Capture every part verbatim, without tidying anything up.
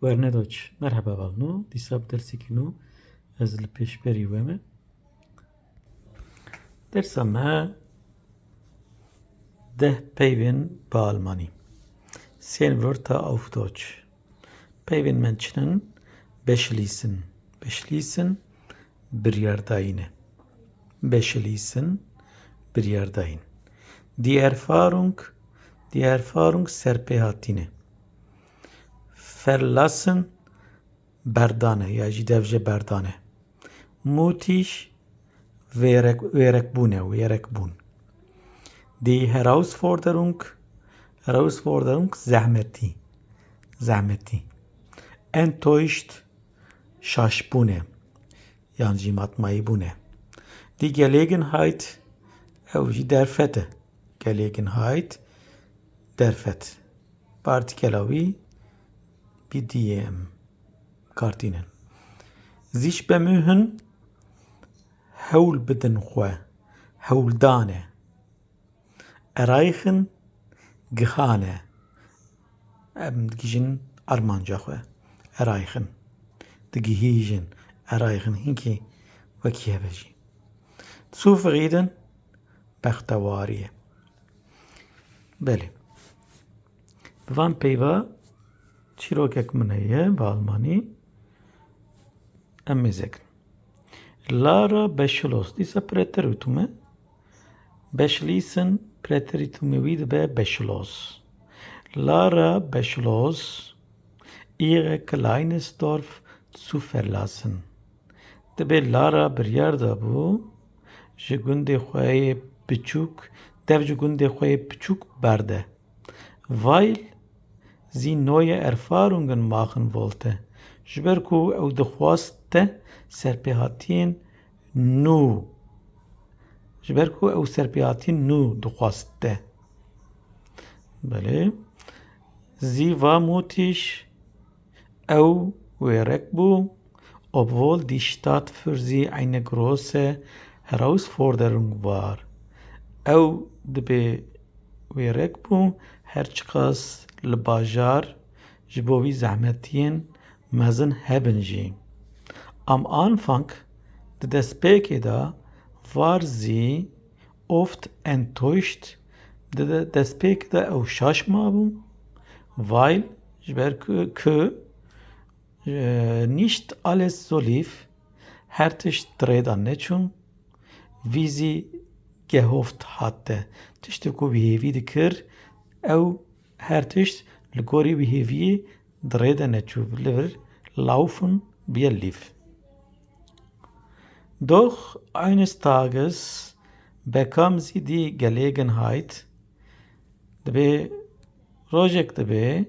Wernedoç, merheba balno. Dîsa bi dersekî nû ez li pêşberî we me. Dersa me deh peyvên bi almanî. Zehn Wörter auf Deutsch. Peyvên me çi ne? Beschließen. Beschließen, biryardayîn e. Beschließen, biryardayîn. Die Erfahrung, die Erfahrung, serpêhatîn e. Verlassen, berdane ya jî devje berdane. Mutig, wêrek, wêrekbûn e, wêrekbûn. Die Herausforderung, Herausforderung, zehmetî, zehmetî. Enttäuscht, şaşbûn e, yan jî matmayîbûn e. Die Gelegenheit, ew jî derfet e. Gelegenheit, derfet. Partîkela wî bi die em kartînin. Sich bemühen, hewl bidin xwe, hewldan e. Erreichen, gihan e. Em digihîjin armanca xwe. Erreichen. Digihîjin. Erreichen. Hinkî wekî hev e jî. Zufrieden, bextewarî ye. Belê. Bi van peyva çîrokek min heye bi almanî. Em mêze kin. Lara beschloss. Dîsa preteritume. Beschließen, preteritumê wî dibe beschloss. Lara beschloss, ihre kleines Dorf zu verlassen. Dibê Lara biryar dabû, ji gundê xwe yê biçûk, dev ji gundê xwe yê biçûk berde. Weil sie neue Erfahrungen machen wollte. Ji ber ku ew dixwaste serpêhatiyên nû. Ji ber ku ew serpêhatiyên nû dixwaste. Belê. Sie war mutig, ew wêrek bû, obwohl die Stadt für sie eine große Herausforderung war. Ew dibê wêrek bû, her çiqas li bajar ji bo wî zehmetiyên mezin hebin jî. Am Anfang, di destpêkê de, war sie oft enttäuscht, di de-, destpêkê de ew şaş mabû, weil, ji ber ku, ku, e, nicht alles so lief, her tişt di rê de neçû, wie sie gehofft hatte, tiştê ku wî hêvî dikir, ew her tişt li gorî wî hêviyê di rê de neçû, li vir laufen, wie lief. Doch eines Tages bekam sie die Gelegenheit, dibê rojek dibê,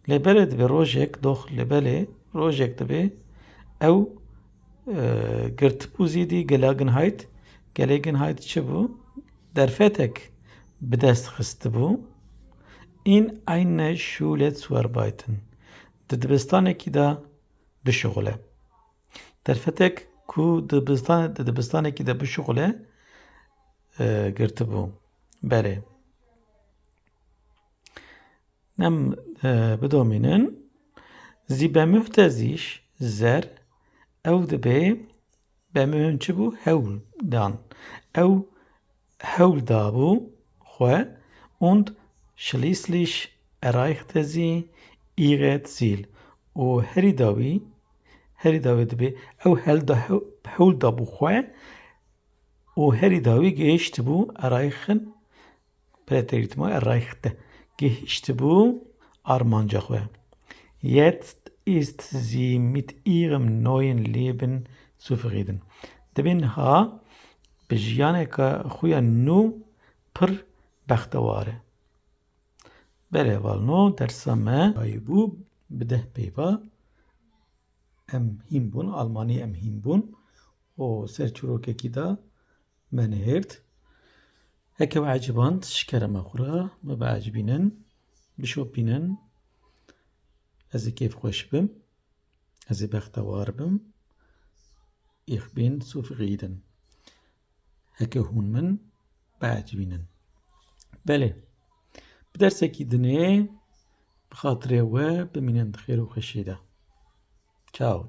lê belê dibê rojek, doch lê belê rojek dibê, ew, e, girtibû sie die Gelegenheit, Gelegenheit çi bû? Derfetek bi dest xistibû, in eine Schule zu arbeiten, di dibistanekî de bişuxule. Derfetek ku dibistan-, di dibistanekî de bişuxule, e, girtibû. Belê. Em, e, bidomînin. Sie bemühte sich sehr, ew dibê, bemühen çi bû? Hewl dan. Ew hewl dabû xwe, und schließlich erreichte sie ihr Ziel. Û herî dawî, herî dawî dibê, ew hel da-, hew-, hewl dabû xwe û herî dawî gihiştibû erreichen, Präteritum erreichte, gihiştibû armanca xwe. Jetzt ist sie mit ihrem neuen Leben zufrieden. Dibê niha bi jiyaneke xwe ya nû pir bextewar e. Belê, balno dersa me ayî bû bi deh peyva. Em hîn bûn, almanî em hîn bûn û ser çîrokekî de me nihêrt. Heke we eciband, ji kerema xwe re me biecibînin, bişopînin. Ez ê kêfxweş bim, ez ê bextewar bim. Ich bin zufrieden. Heke hûn min biecibînin. Belê, bi dersekî dinê Bi xatirê we bimînin di xêr û xweşî de. Çaw.